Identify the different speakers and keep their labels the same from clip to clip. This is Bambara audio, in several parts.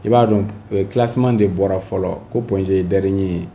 Speaker 1: I b'a dɔn, classement de bɔra fɔlɔ ko Point G ye dernier ye.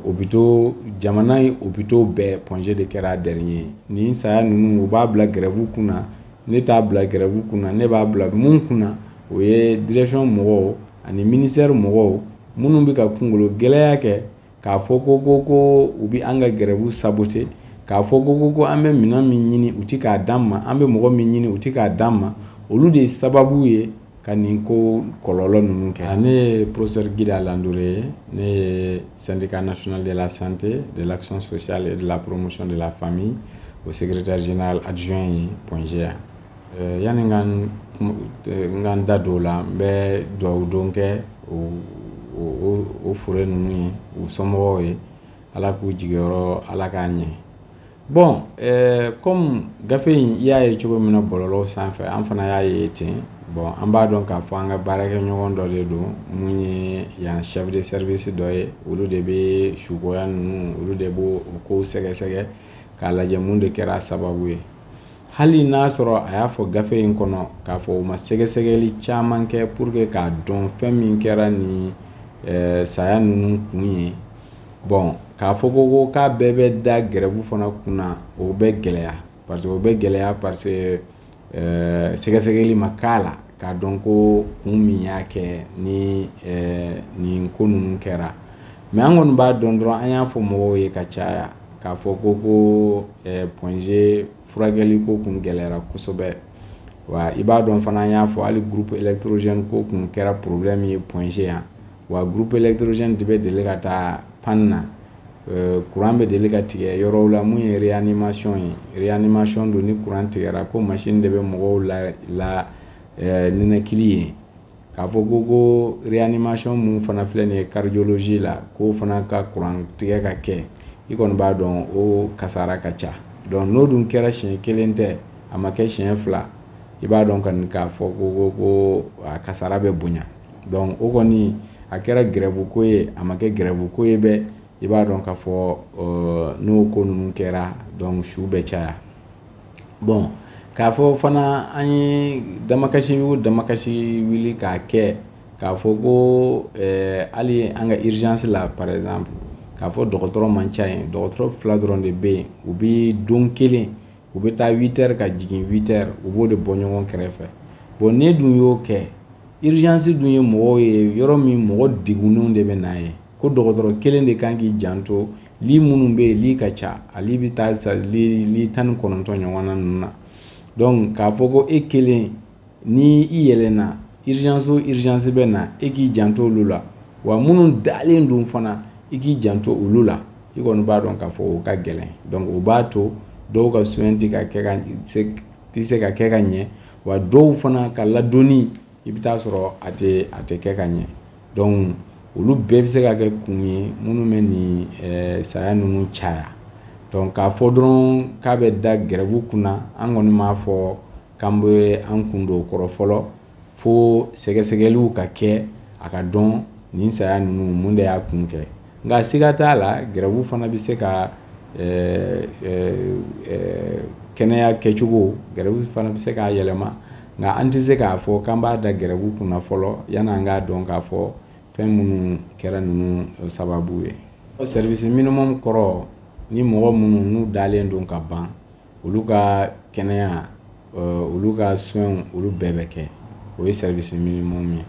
Speaker 1: Hôpitaux, jamana ye hôpitaux bɛɛ, Point G de kɛra dernier ye. Nin saya ninnu, u b'a bila grève kunna. Ne t'a bila grève kunna, ne b'a bila mun kunna? O ye direction mɔgɔw ani ministère mɔgɔw minnu bɛ ka kunkolo gɛlɛya kɛ k'a fɔ ko u bɛ an ka grève saboter, k'a fɔ ko an bɛ minɛn min ɲini, u ti k'a d'an ma, an bɛ mɔgɔ min ɲini, u ti k'a d'an ma. Olu de ye sababu ye ka nin ko kɔlɔlɔ ninnu kɛ. Ne ye professeur Guida Landouré ye. Ne ye Syndicat national de la santé, de l'action sociale et de la promotion de la famille, o secrétaire général adjoint ye Point G yan. Yanni n ka n da don o la, n bɛ dugawu don kɛ o fure ninnu ye, u somɔgɔw ye. Ala k'u jigiyɔrɔ, Ala k'a ɲɛ. Bon, comme gafe in, i y'a ye cogo min na bɔlɔlɔw sanfɛ, an fana y'a ye ten. Bon, an b'a dɔn k'a fɔ an ka baarakɛɲɔgɔn dɔ de don, mun ye yan chef de service dɔ ye. Olu de bɛ sukoya ninnu, olu de b'o kow sɛgɛsɛgɛ k'a lajɛ mun de kɛra sababu ye. Hali n'a sɔrɔ a y'a fɔ gafe in kɔnɔ k'a fɔ u ma sɛgɛsɛgɛli caman kɛ pour que k'a dɔn fɛn min kɛra nin saya ninnu kun ye. Bon, k'a fɔ ko k'a bɛɛ bɛ da grève fana kunna, o bɛ gɛlɛya, parce que o bɛ gɛlɛya, parce que sɛgɛsɛgɛli ma k'a la k'a dɔn ko kun min y'a kɛ ni nin ko ninnu kɛra. Mais an kɔni b'a dɔn dɔrɔn, an y'a fɔ mɔgɔw ye ka caya k'a fɔ ko Point G furakɛli ko kun gɛlɛyara kosɛbɛ. Wa i b'a dɔn fana, an y'a fɔ hali groupe électrogène ko kun kɛra problème ye Point G yan. Wa groupe électrogène de bɛ deli ka taa panne na, courant bɛ deli ka tigɛ yɔrɔw la. Mun ye réanimation ye, réanimation don, ni courant tigɛra, ko machine de bɛ mɔgɔw la ninakili ye. K'a fɔ ko réanimation mun fana filɛ nin ye cardiologie la, k'o fana ka courant tigɛ ka kɛ, i kɔni b'a dɔn o kasara ka ca. Donc n'o dun kɛra siɲɛ kelen tɛ, a ma kɛ siɲɛ 2, i b'a dɔn kɔni k'a fɔ ko a kasara bɛ bonya. Donc o kɔni, a kɛra grève ko ye, a ma kɛ grève ko ye bɛɛ, i b'a dɔn k'a fɔ n'o ko ninnu kɛra, donc su bɛ caya. Bon, k'a fɔ fana an ye damakasi o damakasi wuli k'a kɛ k'a fɔ ko hali an ka urgence la, par exemple, k'a fɔ dɔgɔtɔrɔ man ca yen, dɔgɔtɔrɔ 2 dɔrɔn de bɛ yen. U bɛ don kelen, u bɛ taa 8 heures ka jigin 8 heures, u b'o de bɔ ɲɔgɔn kɛrɛfɛ. Bon, ne dun y'o kɛ, urgence dun ye mɔgɔw ye yɔrɔ min, mɔgɔ degunnenw de bɛ na ye, ko dɔgɔtɔrɔ kelen de kan k'i janto lit minnu bɛ yen, lit ka ca, a lit bɛ taa sa lit 19 ɲɔgɔn na ninnu na. Donc k'a fɔ ko e kelen, ni i yɛlɛnna urgence o urgence bɛ na, e k'i janto olu la, wa minnu dalen don fana, i k'i janto olu la, i kɔni b'a dɔn k'a fɔ o ka gɛlɛn. Donc o b'a to dɔw ka soin tɛ ka kɛ ka tɛ se ka kɛ ka ɲɛ, wa dɔw fana ka ladonni, i bɛ taa sɔrɔ a tɛ kɛ ka ɲɛ. Donc olu bɛɛ bɛ se ka kɛ kun ye minnu bɛ nin saya ninnu caya. Donc k'a fɔ dɔrɔn k'a bɛ da grève kunna, an kɔni m'a fɔ k'an bɛ an kun don o kɔrɔ fɔlɔ, fo sɛgɛsɛgɛliw ka kɛ, a ka dɔn nin saya ninnu, mun de y'a kun kɛ. Nka siga t'a la, grève fana bɛ se ka kɛnɛya kɛcogo, grève fana bɛ se k'a yɛlɛma. Nka an tɛ se k'a fɔ k'an b'a da grève kunna fɔlɔ, yanni an k'a dɔn k'a fɔ fɛn minnu kɛra ninnu sababu ye. Service minimum kɔrɔ, ni mɔgɔ minnu n'u dalen don ka ban, olu ka kɛnɛya, olu ka soins, olu bɛɛ bɛ kɛ, o ye service minimum ye.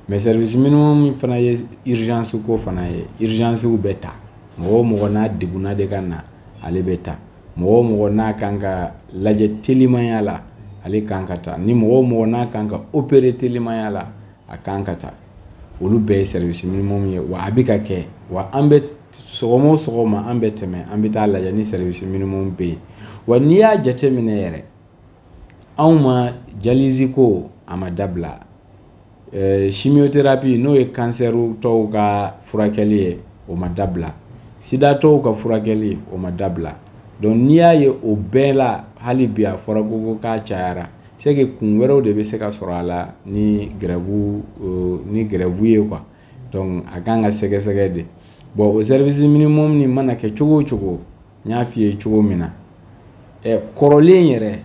Speaker 1: Mais service minimum fana ye urgence ko fana ye. Urgence bɛ ta, mɔgɔ o mɔgɔ n'a degunna de ka na, ale bɛ ta. Mɔgɔ o mɔgɔ n'a kan ka lajɛ telimanya la, ale kan ka ta. Ni mɔgɔ o mɔgɔ n'a kan ka opérer telimanya la, a kan ka ta. Olu bɛɛ ye service minimum ye. Wa a bɛ ka kɛ, wa an bɛ sɔgɔma o sɔgɔma, an bɛ tɛmɛ, an bɛ taa lajɛ ni service minimum bɛ yen. Wa n'i y'a jateminɛ yɛrɛ, anw ma dialyse ko, a ma dabila. Chimiothérapie, n'o ye cancer tɔw ka furakɛli ye, o ma dabila. Sida tɔw ka furakɛli, o ma dabila. Donc n'i y'a ye o bɛɛ la, hali bi a fɔra ko k'a cayara, c'est que kun wɛrɛw de bɛ se ka sɔrɔ a la ni grève ye quoi. Donc a kan ka sɛgɛsɛgɛ de. Bon, o service minimum nin mana kɛ cogo o cogo, n y'a f'i ye cogo min na, kɔrɔlen yɛrɛ,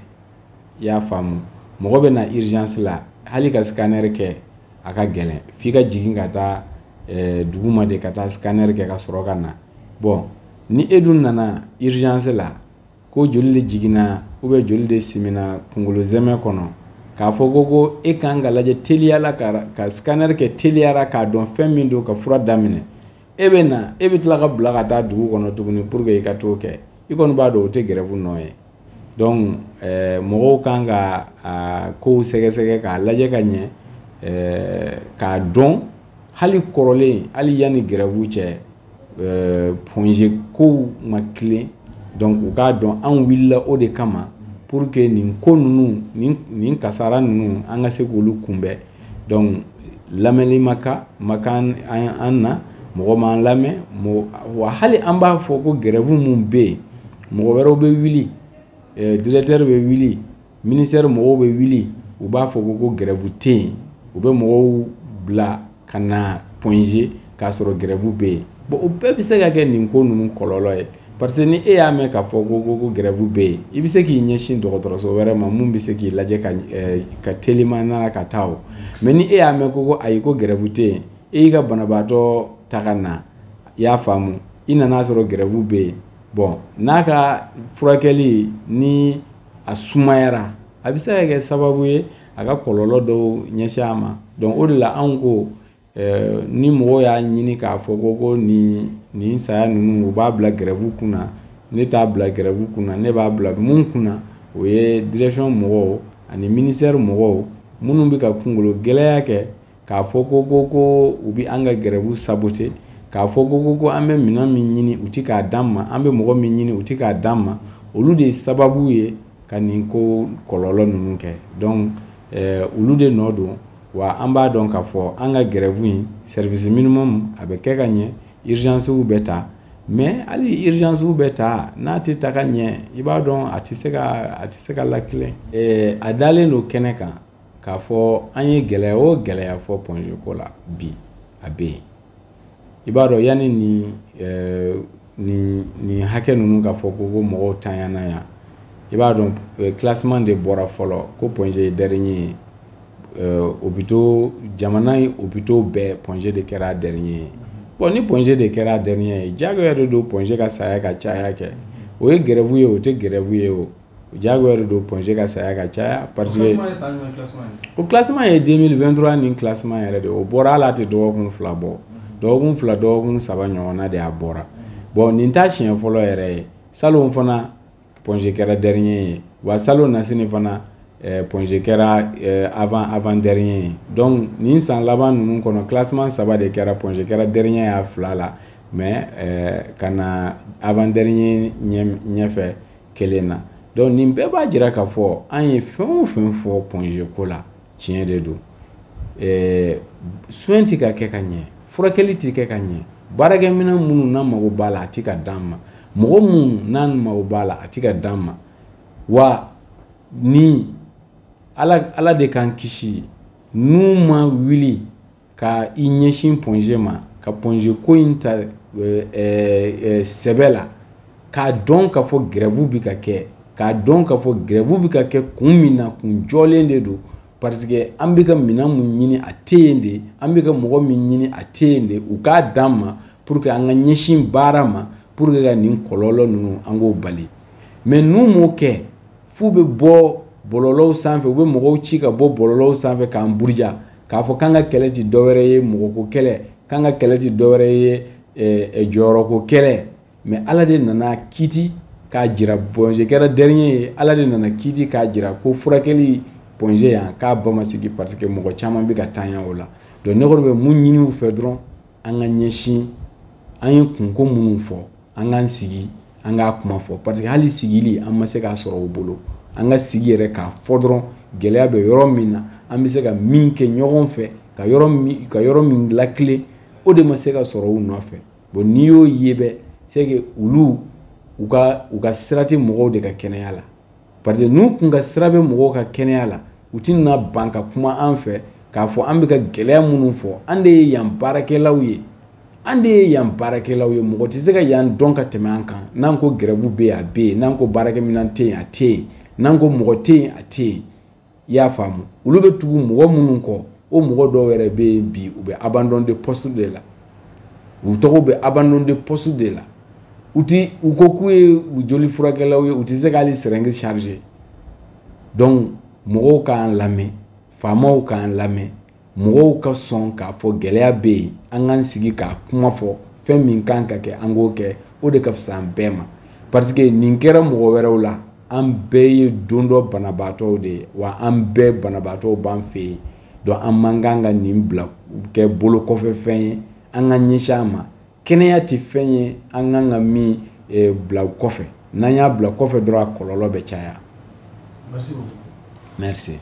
Speaker 1: i y'a faamu, mɔgɔ bɛ na urgence la, hali ka scanner kɛ. a ka gɛlɛn f'i ka jigin ka taa dugu ma de ka taa scanner kɛ ka sɔrɔ ka na. Bon, ni e dun nana urgence la ko joli de jiginna ou bien joli de simina kunkolo zɛmɛ kɔnɔ, k'a fɔ ko e kan ka lajɛ teliya la ka scanner kɛ teliyara k'a dɔn fɛn min don ka fura daminɛ, e bɛ na e bɛ tila ka bila ka taa dugu kɔnɔ tuguni pour que i ka t'o kɛ, i kɔni b'a dɔn o tɛ grève nɔ ye. Donc mɔgɔw kan ka kow sɛgɛsɛgɛ k'a lajɛ ka ɲɛ, k'a dɔn hali kɔrɔlen, hali yanni grève cɛ, Point G kow ma tilen. Donc u k'a dɔn anw wulila o de kama pour que nin ko ninnu, nin kasara ninnu, an ka se k'olu kunbɛn. Donc lamɛnni ma kan an na, mɔgɔ m'an lamɛn. Wa hali an b'a fɔ ko grève mun bɛ yen, mɔgɔ wɛrɛw bɛ wuli, directeur bɛ wuli, ministère mɔgɔw bɛ wuli, u b'a fɔ ko grève tɛ yen, u bɛ mɔgɔw bila ka na Point G k'a sɔrɔ grève bɛ yen. Bon, o bɛɛ bɛ se ka kɛ nin ko ninnu kɔlɔlɔ ye, parce que ni e y'a mɛn k'a fɔ ko grève bɛ yen, i bɛ se k'i ɲɛsin dɔgɔtɔrɔso wɛrɛ ma mun bɛ se k'i lajɛ ka telima n'a ka taa o. Mais ni e y'a mɛn ko ayi, ko grève tɛ yen, e y'i ka banabaatɔ ta ka na, i y'a faamu, i nana sɔrɔ grève bɛ yen. Bon, n'a ka furakɛli ni a sumayara, a bɛ se ka kɛ sababu ye a ka kɔlɔlɔ dɔw ɲɛsin a ma. Donc o de la anw ko ni mɔgɔw y'a ɲini k'a fɔ ko nin saya ninnu u b'a bila grève kunna, ne t'a bila grève kunna. Ne b'a bila mun kunna? O ye direction mɔgɔw ani ministère mɔgɔw minnu bɛ ka kunkolo gɛlɛya kɛ k'a fɔ ko u bɛ an ka grève saboter, k'a fɔ ko an bɛ minɛn min ɲini u ti k'a d'an ma, an bɛ mɔgɔ min ɲini u ti k'a d'an ma. Olu de ye sababu ye ka nin ko kɔlɔlɔ ninnu kɛ. Donc olu de nɔ don. Wa an b'a dɔn k'a fɔ an ka grève in, service minimum a bɛ kɛ ka ɲɛ, urgence bɛ ta. Mais hali urgence bɛ ta, n'a tɛ ta ka ɲɛ, i b'a dɔn a tɛ se ka lakilen. A dalen don kɛnɛ kan k'a fɔ an ye gɛlɛya o gɛlɛya fɔ Point G ko la bi, a bɛ yen. I b'a dɔn yanni nin hakɛ ninnu ka fɔ ko mɔgɔw tanyana yan, i b'a dɔn classement de bɔra fɔlɔ ko Point G ye dernier ye. Hôpitaux, jamana ye hôpitaux bɛɛ, Point G de kɛra dernier ye. Bon, ni Point G de kɛra dernier ye, diyagoya de don Point G ka saya ka caya kɛ. O ye grève ye, o tɛ grève ye, o diyagoya de don Point G ka saya ka caya, parce que o classement ye 2023 ni classement yɛrɛ de, o bɔra hali a tɛ dɔgɔkun 2 bɔ, dɔgɔkun 2, dɔgɔkun 3 ɲɔgɔnna de a bɔra. Bon, nin t'a siɲɛ fɔlɔ yɛrɛ ye. Salon fana Point G kɛra dernier ye, wa salon nasini fana Point G kɛra avant dernier ye. Donc nin san laban ninnu kɔnɔ, classement 3 de kɛra, Point G kɛra dernier y'a 2 la, mais ka na avant dernier ɲɛfɛ kelen na. Donc nin bɛɛ b'a jira k'a fɔ an ye fɛn o fɛn fɔ Point G ko la, tiɲɛ de don. Soin tɛ ka kɛ ka ɲɛ, furakɛli tɛ kɛ ka ɲɛ, baarakɛminɛn minnu n'an mago b'a la a tɛ ka d'an ma, mɔgɔ minnu n'an mago b'a la a tɛ ka d'an ma. Wa ni ala de k'an kisi, n'u ma wuli ka i ɲɛsin Point G ma, ka Point G ko in ta sɛbɛ la, k'a dɔn k'a fɔ grève bɛ ka kɛ, k'a dɔn k'a fɔ grève bɛ ka kɛ kun min na, kun jɔlen de don, parce que an bɛ ka minɛn mun ɲini a tɛ yen de, an bɛ ka mɔgɔ min ɲini a tɛ yen de, u k'a d'an ma pour que an ka ɲɛsin baara ma, pour que ka nin kɔlɔlɔ ninnu an k'o bali. Mais n'u m'o kɛ, f'u bɛ bɔ bɔlɔlɔw sanfɛ, u bɛ mɔgɔw ci ka bɔ bɔlɔlɔw sanfɛ k'an buruja, k'a fɔ k'an ka kɛlɛ ti dɔwɛrɛ ye mɔgɔko kɛlɛ, k'an ka kɛlɛ ti dɔwɛrɛ ye jɔyɔrɔko kɛlɛ. Mais ala de nana kiiti k'a jira Point G kɛra dernier ye, ala de nana kiiti k'a jira ko furakɛli Point G yan k'a ba ma sigi, parce que mɔgɔ caman bɛ ka tanya o la. Donc ne kɔni bɛ mun ɲini u fɛ dɔrɔn, an ka ɲɛsin, an ye kunko minnu fɔ, an k'an sigi an k'a kuma fɔ, parce que hali sigili an ma se k'a sɔrɔ u bolo. An ka sigi yɛrɛ k'a fɔ dɔrɔn gɛlɛya bɛ yɔrɔ min na, an bɛ se ka min kɛ ɲɔgɔn fɛ ka yɔrɔ min lakile, o de ma se ka sɔrɔ u nɔfɛ. Bon, n'i y'o ye bɛ, c'est que olu u ka sira tɛ mɔgɔw de ka kɛnɛya la, parce que n'u kun ka sira bɛ mɔgɔw ka kɛnɛya la, u ti na ban ka kuma an fɛ k'a fɔ an bɛ ka gɛlɛya minnu fɔ. An de ye yan baarakɛlaw ye, an de ye yan baarakɛlaw ye, mɔgɔ tɛ se ka yan dɔn ka tɛmɛ an kan. N'an ko grève bɛ yen, a bɛ yen, n'an ko baarakɛminɛn tɛ yen, a tɛ yen, n'an ko mɔgɔ tɛ yen, a tɛ yen. I y'a faamu? Olu bɛ tugu mɔgɔ minnu kɔ, O mɔgɔ dɔw yɛrɛ bɛ yen bi, u bɛ abandon de poste de la, u tɔgɔ bɛ abandon de poste de la. U ti u ko k'u ye u joli furakɛlaw ye, u tɛ se k'hali seringue charger. Donc mɔgɔw k'an lamɛn, faamaw k'an lamɛn, mɔgɔw ka sɔn k'a fɔ gɛlɛya bɛ yen, an k'an sigi k'a kuma fɔ. Fɛn min kan ka kɛ, an k'o kɛ, o de ka fisa an bɛɛ ma, parce que nin kɛra mɔgɔ wɛrɛw la. An bɛɛ ye don dɔ banabaatɔw de ye, wa an bɛɛ banabaatɔw b'an fɛ yen. Donc an man kan ka nin bila kɛ bolo kɔfɛ fɛn ye. An ka ɲɛsin a ma. Kɛnɛya tɛ fɛn ye an kan ka min bila kɔfɛ. N'an y'a bila kɔfɛ dɔrɔn, a kɔlɔlɔ bɛ caya.
Speaker 2: Merci beaucoup.
Speaker 1: Merci.